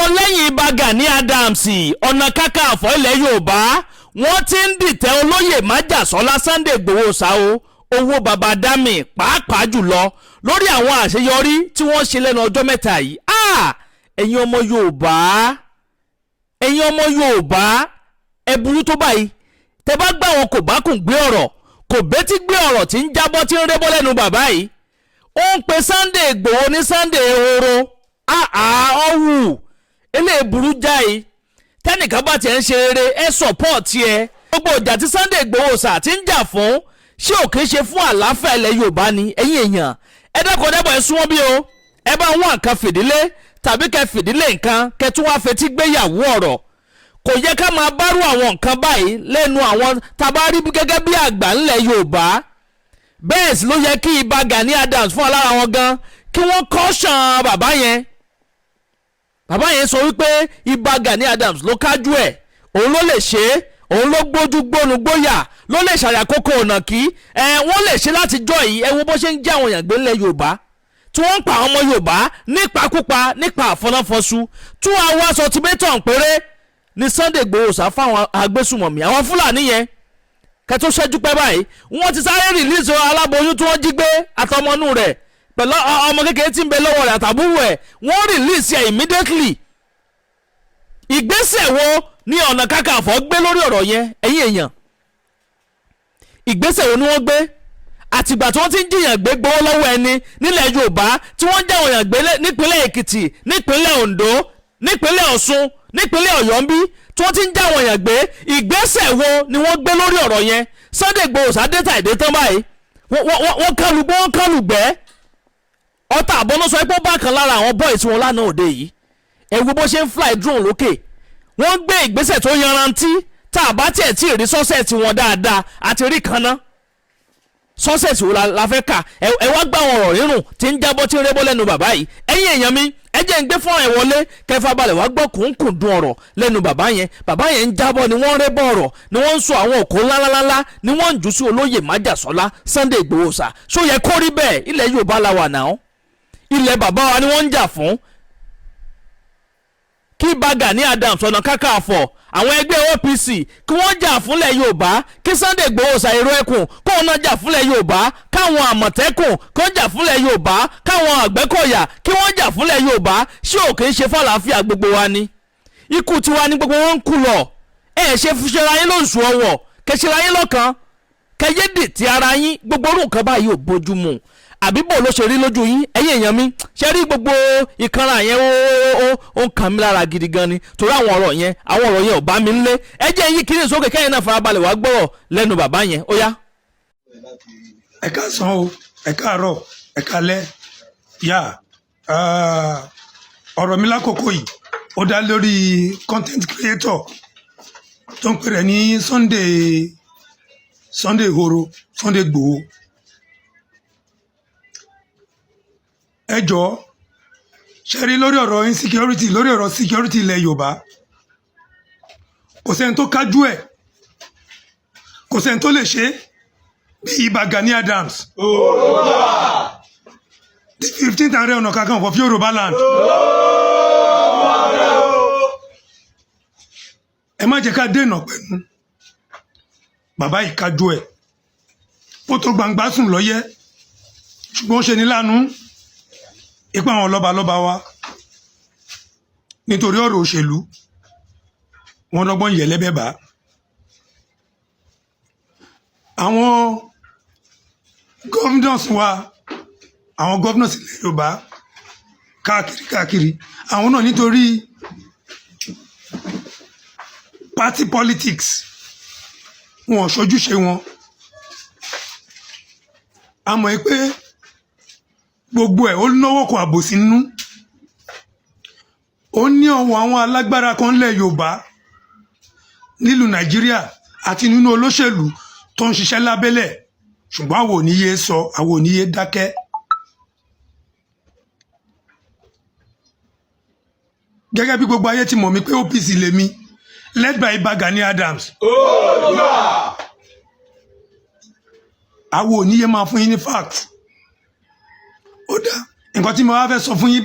Ọmọlẹ́yìn Ìbà Gani Adams, Ọ̀nà Kakanfò ilẹ̀ Yorùbá, wọ́n ti ń dìtẹ̀ olóyè májàsọ́lá Sunday Igboho ṣá o, owó baba dami, pàápàá jùlọ lórí àwọn àṣeyọrí tí wọ́n ṣe lẹ́nu ọjọ́ mẹ́ta yìí. Ah, ẹ̀yin ọmọ Yorùbá, ẹ̀yin ọmọ Yorùbá, ẹ burú tó báyìí? Tẹ bá gbà wọn kò bá kùn gbé ọ̀rọ̀, kò bẹ́tí gbé ọ̀rọ̀ tí ń jábọ́, tí ń rébọ́ lẹ́nu bàbá yìí. Ó ń pe Sunday Igboho ní Sunday ehoro. Àá, ọ̀wù eléyìí burú jáì. Tẹ́nìkan bá tiẹ̀ ń ṣe rere, ẹ support ẹ. Gbogbo ìjà tí Sunday Igboho sà ti ń jà fún, ṣé ò kìí ṣe fún àlàáfíà ilẹ̀ Yorùbá ni? Ẹ̀yin èèyàn, ẹ dákun dẹ́bọ̀, ẹ súnmọ́ bí o. Ẹ bá wọn nǹkan fìdílé tàbí kẹ fìdílé nǹkan, kẹ tún wá fetí gbéyàwó ọ̀rọ̀. Kò yẹ ká máa bárò àwọn nǹkan báyìí lẹ́nu àwọn tabárí gẹ́gẹ́ bí àgbà ńlẹ̀ Yorùbá. Bẹ́ẹ̀ sì ló yẹ kí Ìbà Gani Adams fún alára wọn gan, kí wọ́n caution bàbá yẹn. Bàbá yẹn sọ wípé Ìbà Gani Adams ló kájú ẹ̀, òun ló lè ṣe é, òun ló gbójú gbónu gbóyà, ló lè ṣàyàkókò ọ̀nà kí ẹ wọ́n lè ṣe láti jọ yìí. Ẹ wo bó ṣe ń jẹ́ àwọn èèyàn gbé ńlẹ̀ Yorùbá, tí wọ́n ń pa àwọn ọmọ Yorùbá nípakúpa, nípa àfọnáfọṣu. 2 hours ultimatum péré ní Sunday Igboho sá fáwọn agbésùmọ̀mí, àwọn Fúlàní yẹn. Kẹtó ṣẹ́jú pẹ́ báyìí, wọ́n ti sáré release aláboyún tí wọ́n jí gbé àtọmọnú rẹ̀ pẹ̀lú ọmọ kékeré tí ń bẹ lọ́wọ́ rẹ̀ àtàbúrò ẹ̀. Wọ́n release ẹ̀ immediately. Ìgbésẹ̀ wo ní Ọ̀nà Kakanfò gbé lórí ọ̀rọ̀ yẹn? Ẹ̀yin èèyàn, ìgbésẹ̀ wo ni wọ́n gbé àtìgbà tí wọ́n ti ń jìyàn gbé, gbowó lọ́wọ́ ẹni nílẹ̀ Yorùbá, tí wọ́n ń jẹ́ èèyàn gbé nípínlẹ̀ Èkìtì, nípínlẹ̀ Oǹdó, nípínlẹ̀ Ọ̀ṣun, nípínlẹ̀ Ọ̀yọ́ ń bí, tí wọ́n ti ń já àwọn èèyàn gbé? Ìgbésẹ̀ wo ni wọ́n gbé lórí ọ̀rọ̀ yẹn? Sunday Igboho sádẹ́tà ìdè tán báyìí, wọ́n kálù gbọ́, wọ́n kálù gbẹ́. Ọta àbọ̀nà sọ pé ó bá kan lára àwọn boys wọn lánàá òde yìí. Ẹ wo bó ṣe ń fly drone lókè. Wọ́n gbé ìgbésẹ̀ tó yanrantí. Tá a bá tiẹ̀ tí ì rí success wọn dáadáa, àti rí kan ná. Success wo la fẹ́ kà? Ẹ wá gbá àwọn ọ̀rọ̀ rírùn tí ń jábọ́, tí ń rébọ́ lẹ́nu bàbá yìí. Ẹ̀yin èèyàn mi, ẹ jẹ́ ń gbé fọ́nrán ẹ̀ wọlé, kẹfà balẹ̀ wá gbọ́ kùnkùn dùn ọ̀rọ̀ lẹ́nu bàbá yẹn. Bàbá yẹn ń jábọ́ ni wọ́n ń rébọ́ ọ̀rọ̀, ni wọ́n ń sọ àwọn òkò ńláńláńlá, ni wọ́n ń jù sí olóyè májàsọ́lá Sunday Igboho sà. Ṣó yẹ kó rí bẹ́ẹ̀? Ilẹ̀ Yorùbá la wà náà, ilẹ̀ bàbá wa ni wọ́n ń jà fún. Kí Ìbà Gani Adams, Ọ̀nà Kakanfò, àwọn ẹgbẹ́ OPC, kí wọ́n jà fúnlẹ̀ Yorùbá, kí Sunday Igboho ṣàìrò ẹkùn kóun náà jà fúnlẹ̀ Yorùbá, káwọn Àmọ̀tẹ́kùn kó jà fúnlẹ̀ Yorùbá, káwọn Àgbẹ̀kọ̀yà kí wọ́n jà fúnlẹ̀ Yorùbá. Ṣé ò kì í ṣe fàlàáfíà gbogbo wa ni? Ikú tiwa ni gbogbo wọn ń kú lọ. Ẹ ṣe ṣera yín lóṣù ọwọ́, kẹṣẹ́ra yín lọ́kàn, kẹyédè tí ara yín. Gbogbo orú nǹkan báyìí ò bójú mu, àbí bò ló ṣe rí lójú yín, ẹ̀yin èèyàn mi? Ṣe rí gbogbo ìkanra yẹn, ó ń kàn mí lára gidi gan ni, torí àwọn ọ̀rọ̀ yẹn ò bá mi ńlé. Ẹ jẹ́ yín kiri sókè, kẹ́yìn náà farabalẹ̀ wá gbọ́rọ̀ lẹ́nu bàbá yẹn. Ó yá. Ẹ káàsán o, ẹ káàárọ̀, ẹ káalẹ́. Yà ọ̀rọ̀ mi lákòókò yìí, ó dá lórí content creator tó ń pè rẹ̀ ní Sunday Igboho, Sunday Igboho. Ẹ jọ̀ọ́, ṣe rí lórí ọ̀rọ̀ insecurity, lórí ọ̀rọ̀ security ilẹ̀ Yorùbá, kò sẹ́ni tó kájú ẹ̀, kò sẹ́ni tó lè ṣe é bí Ìbà Gani Adams, the 15th Ààrẹ Ọ̀nà Kakanfò of Yorùbá land. Ẹ má jẹ́ ká dènà pẹ̀lú bàbá yìí, kájú ẹ̀, ó tó gbangba sùn lọ́yẹ́. Ṣùgbọ́n ó ṣe ní láàánú ipa àwọn lọ́balọ́ba wa, nítorí ọ̀rọ̀ òṣèlú, wọn lọ́gbọ́n yẹ̀lẹ́bẹ̀ bá àwọn governors wa, àwọn governors ilẹ̀ Yorùbá káàkiri káàkiri, àwọn náà, nítorí party politics, wọn ò ṣojúṣe wọn. A mọ̀ pé gbogbo ẹ̀, ó náwó kan àbòsí nínú. Ó ní ọ̀wọ́ àwọn alágbára kan lẹ̀ Yorùbá, nílùú Nàìjíríà àti nínú olóṣèlú tó ń ṣiṣẹ́ lábẹ́lẹ̀, ṣùgbọ́n àwọn ò ní yé sọ, àwọn ò ní yé dákẹ́. Gẹ́gẹ́ bí gbogbo ayé ti mọ̀ mí pé OPC lèmi, led by Ìbà Gani Adams. Àwọn ò ní yé máa fún yín ní fact. Ó dá nǹkan tí mo wá fẹ́ sọ fún yín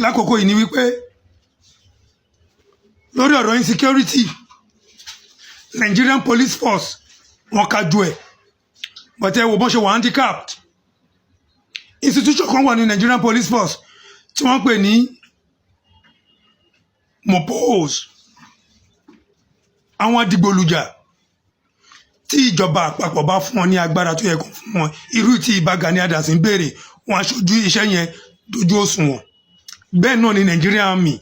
lákòókò yìí ni wípé Lórí ọ̀rọ̀ insecurity, Nigerian Police Force, wọ́n kájú ẹ̀, but ẹ wo bọ́n ṣe wà handicapped. Institution kan wà ní Nigerian Police Force tí wọ́n pè ní MOPOLS, àwọn adigbolujà. Tí ìjọba àpapọ̀ bá fún wọn ní agbára tó yẹ kó fún wọn, irú tí Ìbà Gani Adams ń béèrè, wọn aṣojú iṣẹ́ yẹn dojú òṣùwọ̀n. Bẹ́ẹ̀ náà ni Nigerian Army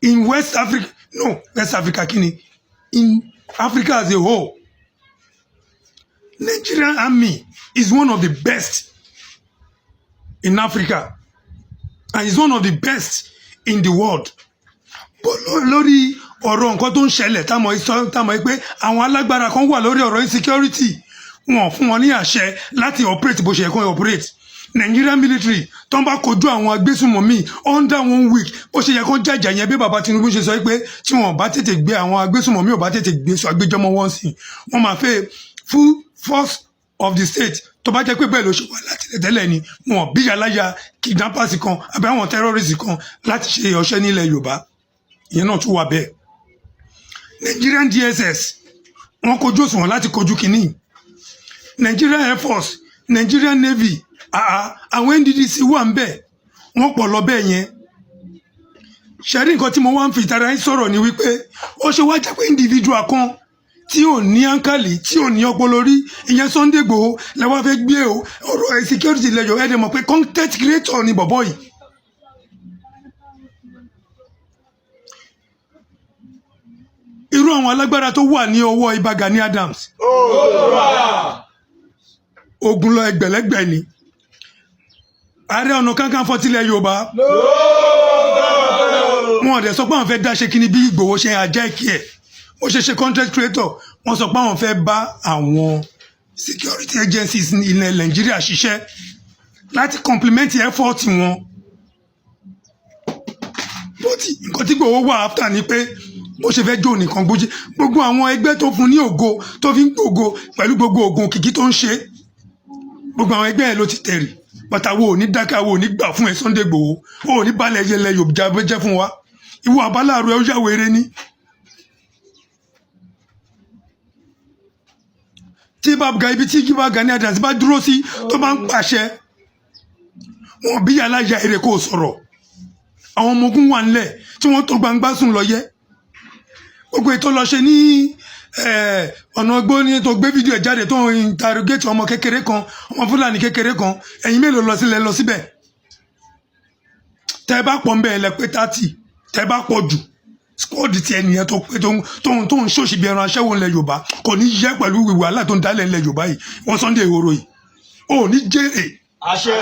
in West Africa, no, West Africa kí in Africa as a whole, Nigerian Army is one of the best in Africa and is one of the best in the world. But lórí ọ̀rọ̀ nǹkan tó ń ṣẹlẹ̀, táwọn pé àwọn alágbára kan wà lórí ọ̀rọ̀ insecurity, wọn fún wọn ní àṣẹ láti operate bó ṣe yẹ kó operate. Nigerian military tó ń bá kojú àwọn agbésùnmọ̀mí under one week, bó ṣe yẹ kó jàjà yẹn, bí bàbá Tinubu ṣe sọ pé tí wọn bá tètè gbé àwọn agbésùnmọ̀mí, ò bá tètè gbé sọ agbẹjọmọ wọn sí, wọn máa fẹ́ full force of the state. Tó bá jẹ́ pé bẹ́ẹ̀ ló ṣe wà láti tẹ́lẹ̀ ni, wọn bí yàláyà kidnappers kan àbí àwọn terrorists kan láti ṣe ọṣẹ́ nílẹ̀ Yorùbá. Ìyẹn náà tún wà bẹ́ẹ̀. Nigerian DSS, wọn kojú òṣùwọ̀n láti kojú kínní. Nigerian Air Force, Nigerian Navy, àà, àwọn NDDC wà ń bẹ̀, wọ́n pọ̀ lọ bẹ́ẹ̀ yẹn. Ṣẹ́rí, nǹkan tí mo wá ń fi ìtara yín sọ̀rọ̀ ni wípé ó ṣe wá jẹ́ pé individual kan tí ò ní áńkàlì, tí ò ní ọpọlọ rí, ìyẹn Sunday Igboho, lẹ wá fẹ́ gbé o ọ̀rọ̀ security lẹ́yọ̀. Ẹ̀ dẹ̀ mọ̀ pé content creator ni bọ̀bọ̀ yìí. Irú àwọn alágbára tó wà ní ọwọ́ Ìbà Gani Adams, ogun lọ ẹgbẹ̀lẹ́gbẹ̀ ni. Ààrẹ Ọ̀nà Kakanfò tilẹ̀ Yorùbá, wọn ò dẹ̀ sọ pé àwọn fẹ́ dá ṣe kíní bí Ìgbòho ṣe ajá ìkí ẹ̀, ó ṣe ṣe content creator. Wọ́n sọ pé àwọn fẹ́ bá àwọn security agencies ní ilẹ̀ Nàìjíríà ṣiṣẹ́ láti complement effort wọn. But nǹkan tí Ìgbòho wà after ni pé bó ṣe fẹ́ jó nìkan gbójú gbogbo àwọn ẹgbẹ́ tó fún ní ògo, tó fi ń gbògo pẹ̀lú gbogbo ògùn òkìkí tó ń ṣe, gbogbo àwọn ẹgbẹ́ ẹ̀ ló ti tẹ̀rì. Bàtà wo ò ní dákẹ́, wo ò ní gbà fún ẹ. Sunday Igboho, o ò ní balẹ̀ yẹlẹ Yorùbá jẹ́ fún wa. Ìwọ àbáláàrú ẹ, ó yàwó eré ní. Tí bá ibi tí Ìbà Gani Adams bá dúró sí, tó bá ń pàṣẹ, wọn bí yàrá ya èrè kó sọ̀rọ̀. Àwọn ọmọ ogun wà nílẹ̀ tí wọ́n tó gbangba sùn lọ yẹ. Gbogbo ètò lọ ṣe ní ọ̀nà igbó ní tó gbé fídíò ẹ̀ jáde, tó ń interrogate ọmọ kékeré kan, ọmọ Fúlàní kékeré kan, ẹ̀yin mélòó lọ sílẹ̀ lọ síbẹ̀? Tẹ́ bá pọ̀ ń bẹ́ẹ̀ lẹ pé 30, tẹ́ bá pọ̀ jù, squad ti ẹnìyẹn tó pé tó ń ṣòṣì bí ẹran aṣẹ́wó ńlẹ̀ Yorùbá, kò ní yẹ pẹ̀lú wàhálà tó ń dálẹ̀ ńlẹ̀ Yorùbá yìí. Wọ́n Sunday Igboho yìí ò ní jèrè. Àṣẹ.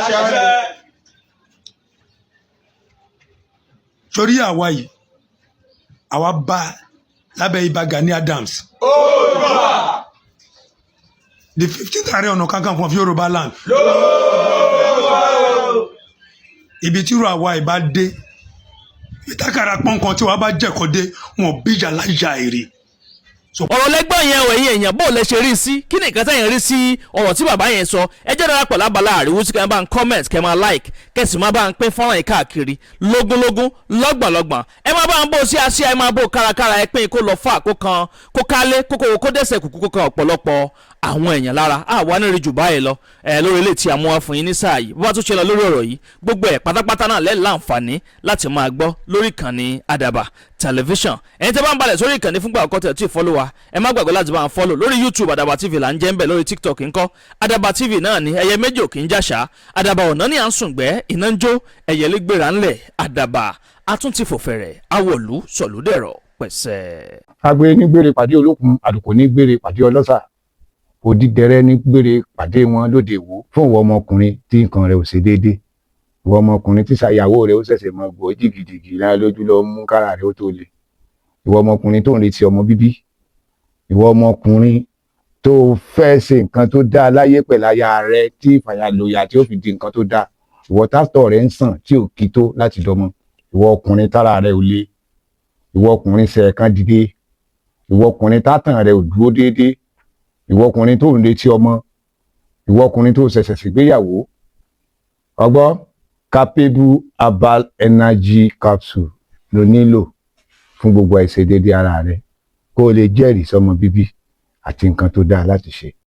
Torí àwa yìí, àwa bá lábẹ́ Ìbà Gani Adams, the 15th Ààrẹ Ọ̀nà Kakanfò of Yorùbá land, ibi tí irú àwa ìbá dé, ìtàkàrà pọ́nkan tí wàá bá jẹ̀kọ́ dé, wọn bíjà láyà èrè. Ọ̀rọ̀ lẹ́gbọ̀n yẹn ò, ẹ̀yin èèyàn, bó lẹ ṣe rí sí? Kí ni nǹkan tẹ̀yìn rí sí ọ̀rọ̀ tí bàbá yẹn sọ? Ẹ jẹ́ darapọ̀ lábala àríwó sí, kẹ́ máa bá ń comment, kẹ́ máa like, kẹ́ sì máa bá ń pín fọ́nrán yìí káàkiri lógúnlógún, lọ́gbọ̀nlọ́gbọ̀n. Ẹ máa bá ń bò sí àṣìá, ẹ máa bò kárakára, ẹ pín kó lọ fà, kó kan, kó kálé, kókó, kó dẹ́sẹ̀ kúkú, kó kan ọ̀pọ̀lọpọ̀ àwọn èèyàn lára. Àwa ní rí jù báyìí lọ ẹ lórí ilé tí a mú wá fún yín ní sáà yìí. Bó bá tún ṣe lọ lórí ọ̀rọ̀ yìí, gbogbo ẹ̀ pátápátá náà lẹ́ẹ̀ láǹfààní láti máa gbọ́ lórí ìkànnì Àdàbà Tẹlifíṣàn. Ẹ̀yin tẹ́ bá ń balẹ̀ sórí ìkànnì fúngbà àkọ́kọ́ tẹ̀ tí ì follow wa, ẹ má gbàgbé láti bá ń follow lórí YouTube. Àdàbà TV là ń jẹ́ ń bẹ̀. Lórí TikTok ńkọ́? Àdàbà TV náà ni. Ẹyẹ méjì ò kì í jàṣà. Àdàbà ọ̀nà ní à ń sùn gbẹ́ iná ń jó, ẹyẹlé gbéra ńlẹ̀. Àdàbà atúntì fòfẹ̀rẹ̀ awọ̀lú sọ̀lúdẹ̀rọ̀ pẹ̀sẹ̀. Agbe ní gbére pàdé olókun, àlùkò ní gbére pàdé ọlọ́sà, òdìdẹrẹ́ ní gbére pàdé wọn lóde Ìwó. Fún ìwọ ọmọkùnrin tí nǹkan rẹ̀ ò ṣe déédé, ìwọ ọmọkùnrin tí ṣàyàwó rẹ̀ ó ṣẹ̀ṣẹ̀ mọ gbọ́ jìgìjìgì lára lójú lọ mú kára rẹ̀ ó tó le, ìwọ ọmọkùnrin tó ń retí ọmọ bíbí, ìwọ ọmọkùnrin tó fẹ́ ṣe nǹkan tó dáa láyé pẹ̀lú aya rẹ̀ tí ìfàyàlòyà tí ó fi di nǹkan tó dáa, ìwọ tásítọ̀ rẹ̀ ń sàn tí ò kí tó láti dọmọ, ìwọ ọkùnrin tára rẹ̀ ò le, ìwọ ọkùnrin ṣẹ̀ẹ̀kan dìde, ìwọ ọkùnrin tátàn rẹ̀ ò dúró déédéé, ìwọ ọkùnrin tó ń retí ọmọ, ìwọ ọkùnrin tó ṣẹ̀ṣẹ̀ ṣègbéyàwó, ọgbọ́ Capable Herbal Energy Capsule. ló nílò fún gbogbo àìṣedéédé ara rẹ, kó o lè jẹ́rìí sọ́mọ bíbí àti nǹkan tó dáa láti ṣe.